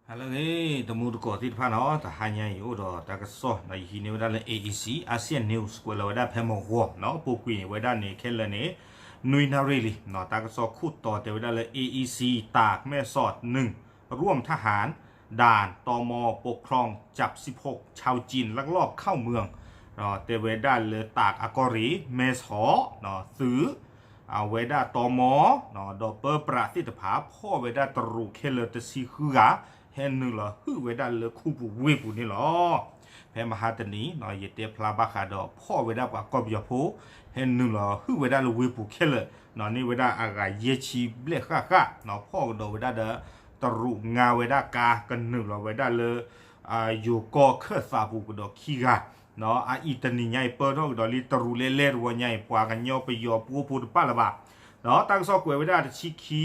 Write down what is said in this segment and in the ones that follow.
ဟါလၢအဂ့ၤ တံၤသကိးသ့ၣ်တဖၣ်နီၤ, တဟါညါအံၤအိၣ်ဒီးတၢ်ကစီၣ်နီၤ, ယဟံးန့ၢ်ဝဲဒၣ်လၢ A E C Asian News ကွဲးလီၤဝဲဒၣ်ဖဲမုၢ်ဂီၤနီၤ, ပူၤကွံာ်ဝဲဒၣ်န့ၣ် ခဲလၢာ်န့ၣ် နွံနၣ်ရံၣ်လံနီၤ. တၢ်ကစီၣ်ခိၣ်တီတဲဝဲဒၣ်လၢ A E C ตาก แม่สอด หนึ่ง ร่วมทหารด่าน ตม ปกครองจับสิบหก ชาวจีนลักลอบเข้าเมือง တဲဝဲဒၣ်လၢ ตาก အကီၢ်ရ့ၣ် မဲဆီး သုး အဝဲဒၣ် တမ ဒီးပၢပြးသ့ၣ်တဖၣ် ဖီၣ်ဝဲဒၣ်တရူးခဲလၢာ်တဆံဃုဂၤ ဟဲနုာ်လီၤဟုၣ်ဝဲဒၣ်လၢခူပူၤဝ့ၢ်ပူၤန့ၣ်လီၤ. ဖဲမဟါတနံၤ ယတဲဖျါဘၣ်ဃးဒီးဖီၣ်ဝဲဒၣ်ပှၤကီၢ်ပယီၤဖိ ဟဲနုာ်လီၤဟုၣ်ဝဲဒၣ်လၢဝ့ၢ်ပူၤခဲလၢာ် န့ၢ်ဝဲဒၣ်အဂၤယဲၢ်ဆံဘျဲၣ်ဃၣ်ဃၣ် ဖီၣ်ကဒီးဝဲဒၣ်ဒီး တရူးငါဝဲဒၣ်ကါ ကနုာ်လီၤဝဲဒၣ်လၢ ယိၤကီၢ်ခၢၣ်သးပူၤကဒီးခံဂၤ အအံၤတနံၤညါအံၤ ပၢထီၣ်ကဒီးလံ တရူးလဲၤလဲၤတဝီညါအံၤ ပှၤကညီပယီၤပှိဖိတပာ်လၢၤဘၣ်. တၢ်ကစီၣ်ကွဲးဝဲဒၣ်တဆံခံ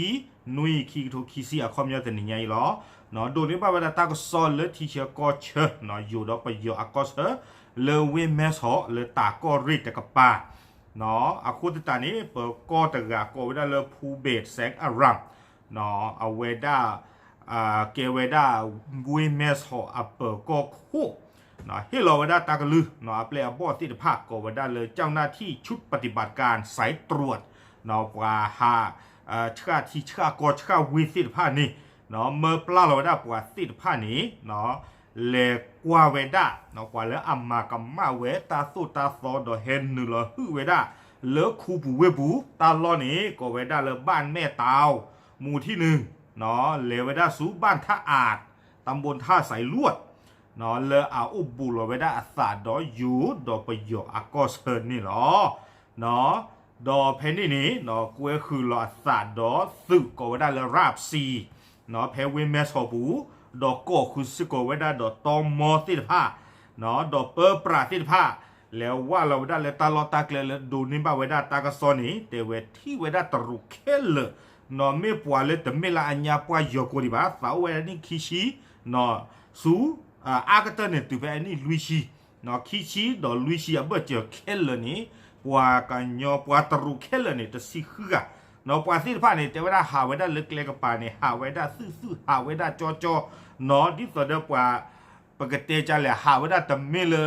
နွံ ခံကထိခံဆံ အခီပညီတနံၤညါအံၤလီၤ. ဒိးန့ၢ်ဘၣ်ဝဲဒၣ်တၢ်ကစီၣ်လၢထံဆၢကီၢ်ဆၢ ယိၤဒီးပယီၤအကီၢ်ဆၢ လၢဝ့ၢ်မဲဆီး လၢတၢးကီၢ်ရ့ၣ်တကပၤ အဃိသတးန့ၣ် ပၢၤကီၢ်တဂၤကိးဝဲဒၣ်လၢ ဖူဘဲးစဲးအရၣ် အဝဲဒၣ် ကဲဝဲဒၣ် ဝ့ၢ်မဲဆီးအပၢၤကီၢ်ခိၣ် ဟ့ၣ်လီၤဝဲဒၣ်တၢ်ကလုၢ် အပျဲၢ်အဘီၣ်သ့ၣ်တဖၣ် ကိးဝဲဒၣ်လၢ เจ้าหน้าที่ชุดปฏิบัติการสายตรวจ ပှၤဟး ဆှၣ်ထံဆှၣ်ကီၢ်ဆှၣ်ဝ့ၢ်သ့ၣ်တဖၣ်န့ၣ် မၢပျၢ်လီၤဝဲဒၣ်ပှၤသ့ၣ်တဖၣ်န့ၣ် လဲၤကွၢ်ဝဲဒၣ် ပှၤလၢအမၤကမၣ်ဝဲတၢ်သိၣ်တၢ်သီဒီးဟဲနုာ်လီၤဟုၣ်ဝဲဒၣ် လၢခူပူၤဝ့ၢ်ပူၤ တၢ်လီၢ်န့ၣ် ကိးဝဲဒၣ်လၢ บ้านแม่ตาว မူထံၣ်နုၤ လဲၤဝဲဒၣ်ဆူ บ้านท่าอาด ตำบลท่าสายลวด လၢအအိၣ်ဘူးလီၤဝဲဒၣ်အသးဒီးယိၤဒီးပယီၤအကီၢ်ဆၢန့ၣ်လီၤ. ဒီးဖဲန့ၣ်န့ၣ် ကွဲဃုာ်လီၤအသးဒီးသုးကိးဝဲဒၣ်လၢ ရၣ်စံ ဖဲဝ့ၢ်မဲဆီးပူၤ ဒီးကိးဃုာ်စ့ၢ်ကီးဝဲဒၣ်ဒီးတမသ့ၣ်တဖၣ် ဒီးပၢပြးသ့ၣ်တဖၣ် လဲၤဝၢ်လီၤဝဲဒၣ်လၢတၢ်လီၢ်တၢ်ကျဲလၢဒိးန့ၢ်ဘၣ်ဝဲဒၣ်တၢ်ကစီၣ်န့ၣ် တဲဝဲထံၣ်ဝဲဒၣ်တရူးခဲလၢာ် နီၢ်မ့ၢ်ပှၤလၢတမ့ၢ်လၢအညါပှၢ်ယီၤကိာ်ဒံးဘၣ် သးအိၣ်ဝဲဒၣ်နံၣ်ခံဆံ ဆူ အါကတၢၢ်န့ၣ်တုၤဖဲအနံၣ်လွံၢ်ဆံ ခံဆံဒီးလွံၢ်ဆံအဘၢၣ်စၢၤခဲလၢာ်န့ၣ် ပှၤကညီပှၤတရူးခဲလၢာ်န့ၣ် တဆံဃုဂၤ ပှၤသ့ၣ်တဖၣ်န့ၣ် တဲဝဲဒၣ်ဟးဝဲဒၣ်လၢကျဲကပၤန့ၣ် ဟးဝဲဒၣ်သူၣ်သူၣ် ဟးဝဲဒၣ်ကၠီကၠီ နီၢ်ဒ်သိးဒီးပှၤ ပကတဲကလဲၣ် ဟးဝဲဒၣ်တမ့ၢ်လၢ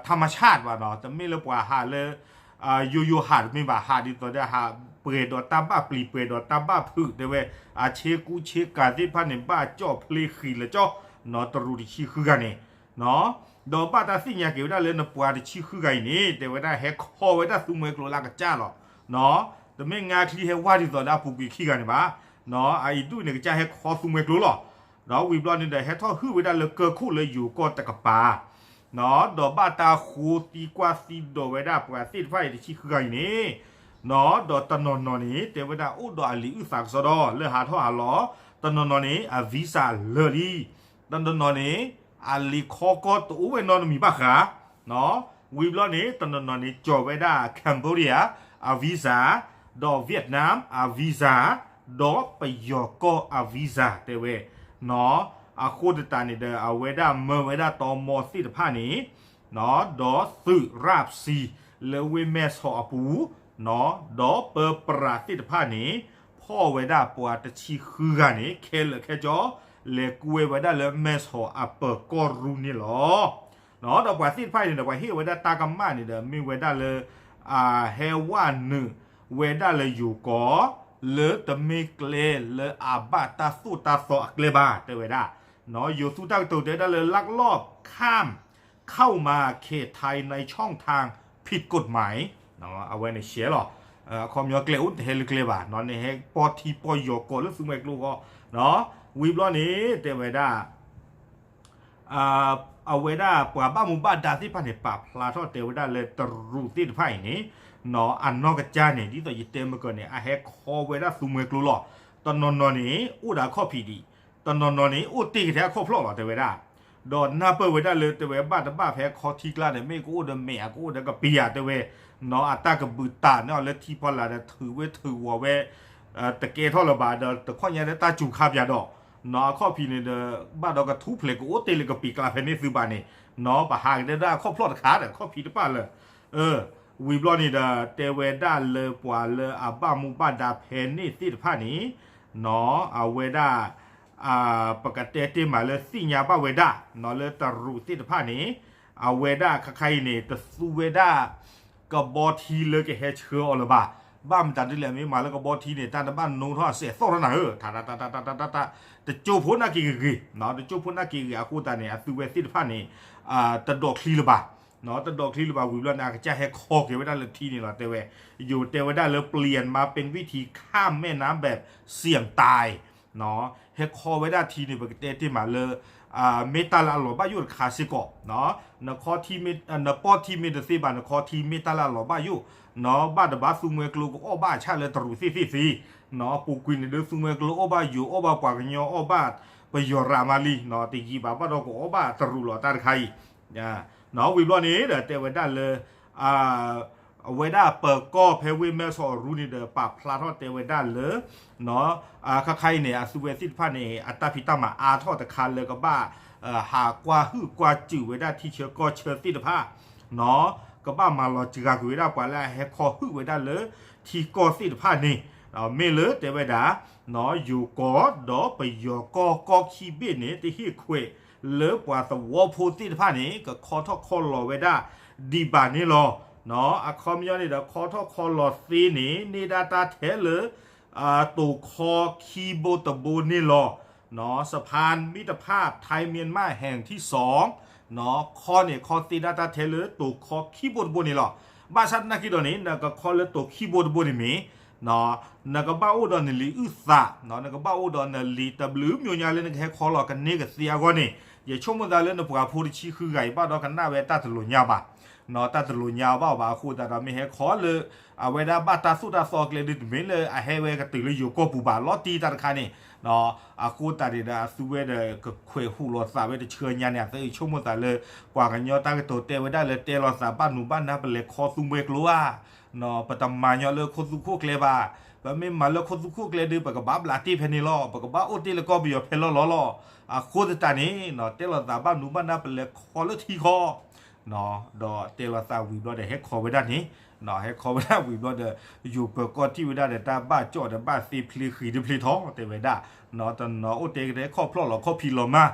ထၣ်မဆၣ်ဘၣ်နီၢ် တမ့ၢ်လၢပှၤဟးလၢ ယိယိဟးတမ့ၢ်ဘၣ် ဟးဒ်သိးဒီးဟးပှဲၤဒီးတၢ်ဘၣ်ပျံၤ ပှဲၤဒီးတၢ်ဘၣ်ဖုး တဲဝဲ အဆ့ကူဆ့ကၤသ့ၣ်တဖၣ်န့ၣ် ဘၣ်ကၠီၣ်ဖျ့ဃံးလၢကၠီ နီၢ်တရူးတဆံဃုဂၤန့ၣ် ဒီးဘၣ်တၢ်သ့ၣ်ညါက့ၤဝဲဒၣ်လၢနပှၤတဆံဃုဂၤအံၤန့ၣ် တဲဝဲဒၣ်ဟဲခီဝဲဒၣ်သူမှဲကျိလၢအကစၢ်လီၤ. တမ့ၢ်ငါချံဟဲဝါဒ်သိးဒီးအပူၤကွံာ်ခံဂၤန့ၣ်ဘၣ်. အအံၤဒူၣ်န့ၣ်ကစၢ်ဟဲခီသူမှဲကျိလီၤ. ဒီးဝံၤဘျီန့ၣ်ဒီးဟဲထီၣ်ဟုၣ်ဝဲဒၣ်လၢကၢၢ်ခိၣ်လၢယိၤကီၢ်တကပၤ ဒီးဘၣ်တၢ်ဃိသံကွၢ်သံဒိးဝဲဒၣ်ပှၤသ့ၣ်တဖၣ်အံၤတဆံဃုဂၤအံၤန့ၣ် ဒီးတနီၤနီၤန့ၣ် တဲဝဲဒၣ်အိၣ်ဒီးအလံာ်အုၣ်သးကစီဒီလၢဟးထီၣ်ဟးလီၤ, တနီၤနီၤန့ၣ် အ visa လၢာ်လံ, တနီၤနီၤန့ၣ် အလံာ်ခီကီၢ်တအိၣ်ဝဲနီတမံၤဘၣ်ဃး ဝံၤဘျီန့ၣ် တနီၤနီၤန့ၣ် ကၠီၤဝဲဒၣ် Cambodia အ visa, ဒီး Vietnam အ visa, ဒီးပယီၤကီၢ်အ visa တဲဝဲ အဃိသတးန့ၣ်ဒီး အဝဲဒၣ်မၢဝဲဒၣ်တမသ့ၣ်တဖၣ်န့ၣ် ဒီးသုးရၣ်စံ လၢဝ့ၢ်မဲဆီးအပူၤ ဒီးပၢပြးသ့ၣ်တဖၣ်န့ၣ် ဖီၣ်ဝဲဒၣ်ပှၤတဆံဃုဂၤန့ၣ် ခဲလၢာ်ခဲကၠီ လဲၤကွဲဝဲဒၣ်လၢမဲဆီးအပၢၤကီၢ်ရူၢ်န့ၣ်လီၤ. ဒီးပှၤသ့ၣ်တဖၣ်အံၤန့ၣ်ဒီး ပှၤဟ့ၣ်ဝဲဒၣ်တၢ်ကမၣ်န့ၣ်ဒီး မ့ၢ်ဝဲဒၣ်လၢ ဟဲဝဲနုာ်ဝဲဒၣ်လၢယိၤကီၢ် လၢတမ့ၢ်ကျဲလၢအဘၣ်တၢ်သိၣ်တၢ်သီအကျဲဘၣ် တဲဝဲဒၣ် ယိၤသူတၢ်ကတိၤတဲဝဲဒၣ်လၢ ลักลอบข้าม เข้ามาเขตไทยในช่องทางผิดกฎหมาย အဝဲန့ၣ်ရှဲလီၤ. အခီပညီကျဲအိၣ်တဟဲလၢကျဲဘၣ် န့ၣ်ဟဲပီၢ်ထံပီၢ်ယီၤကိးလၢသူမှဲကျိဃီ ဝံၤဘျီန့ၣ် တဲဝဲဒၣ် အဝဲဒၣ်ပှၤဘၣ်မူဘၣ်ဒါသ့ၣ်တဖၣ်န့ၣ် ပာ်ဖျါထီၣ်တဲဝဲဒၣ်လၢတရူးသ့ၣ်တဖၣ်အံၤန့ၣ် အနီၢ်ကစၢ်န့ၣ် ဒ်သိးယတဲမုၢ်ကီၢ်န့ၣ် အဟဲခီဝဲဒၣ်သူမှဲကျိလီၤ. တနီၤနီၤန့ၣ် အိၣ်ဒီးအခီၣ်ဖံးဒံး, တနီၤနီၤန့ၣ် အိၣ်တ့ၢ်ကထဲအခီၣ်ဖျီၣ်လီၤ တဲဝဲဒၣ် ဒီးနၢ်ပၢၢ်ဝဲဒၣ်လၢတဲဝဲဘၣ်တဘၣ်ဖဲခီထံကျါန့ၣ် မ့ၢ်ကအိၣ်ဒီးမဲာ် အကအိၣ်ဒီးကပံာ်ဧါ တဲဝဲ နီၢ်အတၢ်ကဘုးတၢ်န့ၢ်အီၤလၢထံဖီလာ်ဒီး ထုးဝဲထုးဝီၤဝဲ တကဲထီၣ်လၢၤဘၣ်ဒီး တခီညါလၢတၢ်စူၤခါပၠးဒီး နီၢ်အခီၣ်ဖံးန့ၣ်ဒီး ဘၣ်ဒီးကထူၣ်ဖျဲးကအိၣ်တ့ၢ်လၢကပံာ်ကျါဖဲန့ၣ်သုဘၣ်န့ၣ် နီၢ်ပဟးကတဲဒၣ်အခီၣ်ဖျီၣ်တခါဒီး အခီၣ်ဖံးတပၣ်လၢ ဝံၤဘျီန့ၣ်ဒီး တဲဝဲဒၣ်လၢပှၤလၢအဘၣ်မူဘၣ်ဒါဖဲန့ၣ်သ့ၣ်တဖၣ်န့ၣ် နီၢ်အဝဲဒၣ် ပကတဲတ့ၢ်မးလၢသ့ၣ်ညါဘၣ်ဝဲဒၣ် လၢတရူးသ့ၣ်တဖၣ်န့ၣ် အဝဲဒၣ်ခါခါအံၤန့ၣ် တသူဝဲဒၣ် ကဘီထံလၢကဟဲဆှၢအီၤလၢၤဘၣ်. ဘၣ်မတၤဒ်လဲၣ် မ့ၢ်မၤလၢကဘီထံန့ၣ် တၢ်တဘၣ်နိထီၣ်အစဲးသီၣ်ထီၣ်နၤဧၢ, တၢ်တၢ်တၢ်တၢ်တၢ်တၢ် တကၠိဖိနာ်က့ၤဂ့ၤဂ့ၤ, တကၠိဖိနာ်က့ၤဂ့ၤအဃိသတးန့ၣ် အသုဝဲသ့ၣ်တဖၣ်န့ၣ် တဒိးချံလၢၤဘၣ်, တဒိးချံလၢၤဘၣ်ဝံၤဘျီန့ၣ် အကစၢ်ဟဲခီက့ၤဝဲဒၣ်လၢထံန့ၣ်လီၤ တဲဝဲ, ယိၤတဲဝဲဒၣ်လၢ เปลี่ยนมาเป็นวิธีข้ามแม่น้ำแบบเสี่ยงตาย ဟဲခီဝဲဒၣ်ထံန့ၣ် ပကတဲတ့ၢ်မးလၢ မ့ၢ်တၢ်လၢအလီၤဘၣ်ယိၣ်တခါစ့ၢ်ကီး, နခီထံ, နပီၢ်ထံမ့ၢ်တသ့ဘၣ် နခီထံမ့ၢ်တၢ်လၢအလီၤဘၣ်ယိၣ်, ဘၣ်တဘၣ်သူမှဲကျိကအီၣ်ဘၣ်အဆၣ်လၢတရူးသ့ၣ်သ့ၣ်သ့, ပူၤကွံာ်န့ၣ်ဒုးသူမှဲကျိအီၣ်ဘၣ်ယိၤ အီၣ်ဘၣ်ပှၤကညီ အီၣ်ဘၣ်ပယီၤရးမးလံ, တယံာ်ဘၣ်ဘၣ်ဒီးကအီၣ်ဘၣ်တရူးလီၤတၢ်တခါအံၤ ဝံၤဘျီန့ၣ်ဒီးတဲဝဲဒၣ်လၢ အဝဲဒၣ်ပၢၤကီၢ်ဖဲဝ့ၢ်မဲၢ်ဆီးအရူန့ၣ်ဒီး ပာ်ဖျါထီၣ်တဲဝဲဒၣ်လၢ ခါခါအံၤန့ၣ် အသုဝဲသ့ၣ်တဖၣ်န့ၣ် အတၢ်ဖံးတၢ်မၤအါထီၣ်တခါလၢကဘၣ် ဟးကွၢ်ဟုၣ်ကွၢ်စူၣ်ဝဲဒၣ်ထံဆၢကီၢ်ဆၢသ့ၣ်တဖၣ် ကဘၣ်မၤလီၤစှၤကွံာ်ဝဲဒၣ်ပှၤလၢအဟဲခီဟုၣ်ဝဲဒၣ်လၢ ထံကီၢ်သ့ၣ်တဖၣ်န့ၣ် မ့ၢ်လၢတဲဝဲဒၣ် ယိၤကီၢ်ဒီးပယီၤကီၢ်ကီၢ်ခံဘ့ၣ်န့ၣ် တဟ့ၣ်ခွဲးလၢပှၤသဝီဖိသ့ၣ်တဖၣ်န့ၣ် ကခီထီၣ်ခီလီၤဝဲဒၣ်ဒံးဘၣ်န့ၣ်လီၤ. အခီပညီန့ၣ်ဒီး ခီထီၣ်ခီလီၤသ့န့ၣ် န့ၢ်ဒၣ်တၢ်ထဲလၢ တိၤခီခံဘိတဘိန့ၣ်လီၤ. สะพานมิตรภาพไทยเมียนมาแห่งที่สอง ခီန့ၣ်ခီသ့ဒၣ်တၢ်ထဲလၢတိၤခီခံဘိတဘိန့ၣ်လီၤ. ဘၣ်ဆၣ်သနာ်က့ဒီးန့ၣ် နကခီလၢတိၤခံဘိတဘိန့ၣ်မ့ၢ် နကဘၣ်အိၣ်ဒီးနလံာ်အုၣ်သး, နကဘၣ်အိၣ်ဒီးနလံာ်တဘျုးမံၤညါလၢနကဟဲခီလီၤကန့ၢ်ကသ့အဂီၢ်န့ၣ် ယဆိကမိၣ်သးလၢနပှၤဖိတဆံဃုဂၤအံၤ ဘၣ်ဒီးကနၣ်ဝဲတၢ်တလိၤညါဘၣ်, တၢ်တလိၤညါဘၣ်ဘၣ်အဃိသတးဒီး မ့ၢ်ဟဲခီလၢ အဝဲဒၣ်ဘၣ်တၢ်သိၣ်တၢ်သီကျဲဒုး တမ့ၢ်လၢအဟဲဝဲကတုၤလၢယိၤကီၢ်ပူၤဘၣ်လီၤတံၢ်တၢ်တခါန့ၣ် အဃိသတးန့ၣ်ဒီး အသုဝဲဒီးကခွဲးဟူးလီၤသးဝဲတဆၢညါန့ၣ် အသုဆိကမိၣ်သးလၢ ပှၤကညီတၢ်ကတိၤတဲဝဲဒၣ်လၢ တဲလီၤသးဘၣ်နူၤဘၣ်နါပလဲၤခီသူမှဲကျိဧါ, ပတမၤညီလၢခိၣ်သူခိၣ်ကျဲဘၣ်, ပမ့ၢ်မၤလၢခိၣ်သူခိၣ်ကျဲဒုး ပကဘၣ်ဘျးတ့ၢ်ဖဲန့ၣ်လီၤ, ပကဘၣ်အိၣ်တ့ၢ်လၢကီၢ်ပယီၤဖဲလီၢ်လီၤလီၤ. အဃိသတးန့ၣ် တဲလီၤသးဘၣ်နူၤဘၣ်နါပလဲၤခီလၢထံခီ ဒီးတဲလီၤသးဝံၤဘျီဒီး ဟဲခီဝဲဒၣ်န့ၣ်, ဟဲခီဝဲဒၣ်ဝံၤဘျီဒီး ယိၤပၢၤကီၢ်ထံၣ်ဝဲဒၣ်ဒီး တၢ်ဘၣ်ကၠီၣ်ဒီးဘၣ်သ့ဖျ့ဃံၤတဖျ့ထီၣ် တဲဝဲဒၣ်, တနီၤအိၣ်တဲကတဲခီၣ်ဖျီၣ်လီၤခီၣ်ဖံးလီၤမး,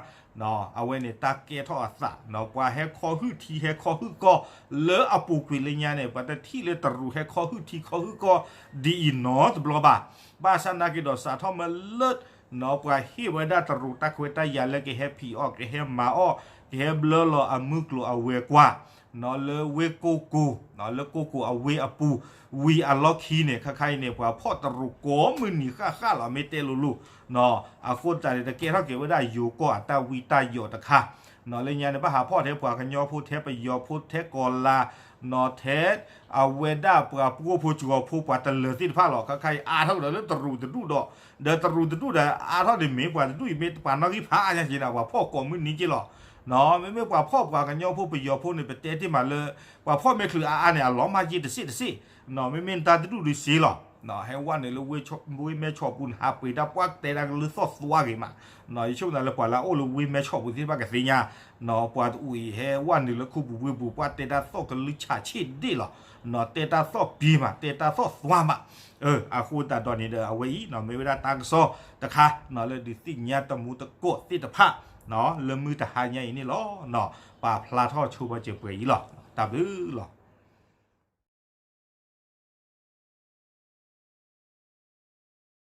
အဝဲန့ၣ်တၢ်ကဲထီၣ်အသး, ပှၤဟဲခီဟုၣ်ထံဟဲခီဟုၣ်ကီၢ်လၢအပူၤကွံာ်လၢညါန့ၣ် ပှၤတထံၣ်လၢတရူးဟဲခီဟုၣ်ထံခီဟုၣ်ကီၢ်ဒ်အံၤနီတဘျီဘၣ်. ဘၣ်ဆၣ်သနာ်က့ဒီး စးထီၣ်မ့ၢ်လၢ ပှၤဟ့ၣ်ဝဲဒၣ်တရူးတၢ်ခွဲးတၢ်ယာ်လၢကဟဲဖံးအီၣ် ကဟဲမၤအီၣ် ကဟဲဘျၢလီၤအမုၢ်ကျိၤအဝဲၤကွာ် လၢဝ့ၢ်ကိၢ်ကိၤ လၢကိၢ်ကိၤအဝ့ၢ်အပူၤ ဝံၤအလီၢ်ခံန့ၣ် ခါခါအံၤန့ၣ် ပှၤဖီၣ်တရူးကိးမုၢ်နံၤဃၣ်ဃၣ်လီၤ မ့ၢ်တဲလိၤလိၤ, အဃိသတးန့ၣ် တကဲထီၣ်က့ၤဝဲဒၣ်ယိၤကီၢ်အတၢ်ဝံတၢ်ယိးတခါ, လၢညါန့ၣ် ဘၣ်ဟးဖီၣ်ထဲပှၤကညီဖိ ထဲပယီၤဖိ ထဲကီၤလၤ ထဲ အဝဲဒၣ်ပှၤပှိၣ်ဖိစှီၤဖိ ပှၤတလၢၤသ့ၣ်တဖၣ်လီၤ. ခါခါအံၤအါထီၣ်ကဒီးလၢတရူးတဒူၣ်ဒီး ဒီးတရူးတဒူၣ်ဒီးအါထီၣ်န့ၣ်မ့ၢ်ပှၤတဒူၣ်အံၤ မ့ၢ်ပှၤနီၣ်ဂံၢ်ဖးအါညါက့ၤန့ၣ် ပှၤဖီၣ်ကိးမုၢ်နံၤက့ၤလီၤ. မ့မ့ၢ်ပှၤဖီၣ်ပှၤကညီဖိပယီၤဖိန့ၣ် ပတဲတ့ၢ်မးလၢ ပှၤဖီၣ်မဲာ်ချုးအါအါန့ၣ် အလီၤမၢ်က့ၤတစ့ၣ်တစ့ၣ်, မ့မ့ၢ်တၢ်တဒူၣ်ဒုးစ့လီၤ. ဟဲဝဲနုာ်လၢ ဝ့ၢ်မဲၢ်ဆီးပူၤန့ၣ် ဟးပှ့ၤတၢ်ပှၢ်တဲတၢ်ကလုၢ်သီၣ်သွါဂ့ၤမး, ယဆိကမိၣ်သးလၢပှၤလၢအအိၣ်လၢဝ့ၢ်မဲၢ်ဆီးပူၤသ့ၣ်တဖၣ်ကသ့ၣ်ညါ, ပှၤတအူအံၤဟဲဝဲနုာ်လၢခူပူၤဝ့ၢ်ပူၤ ပှၢ်တဲတၢ်သီၣ်ကလုၢ်ဆးဆ့ၣ်ဒ့ၣ်လီၤ. တဲတၢ်သီၣ်ပ့ၤမး တဲတၢ်သီၣ်သွါမး, အဃိသတးဒီးန့ၣ်ဒီး အဝဲအံၤ မ့ၢ်ဝဲဒၣ်တၢ်ကစီၣ်တခါ လၢဒုးသ့ၣ်ညါတမူတကိးသ့ၣ်တဖၣ် လၢမုၢ်တဟါညါအံၤန့ၣ်လီၤ. ပာ်ဖျါထီၣ်ဆိပာ်စၢၤပှဲၤအံၤလီၤ. တၢ်ဘျုးလီၤ.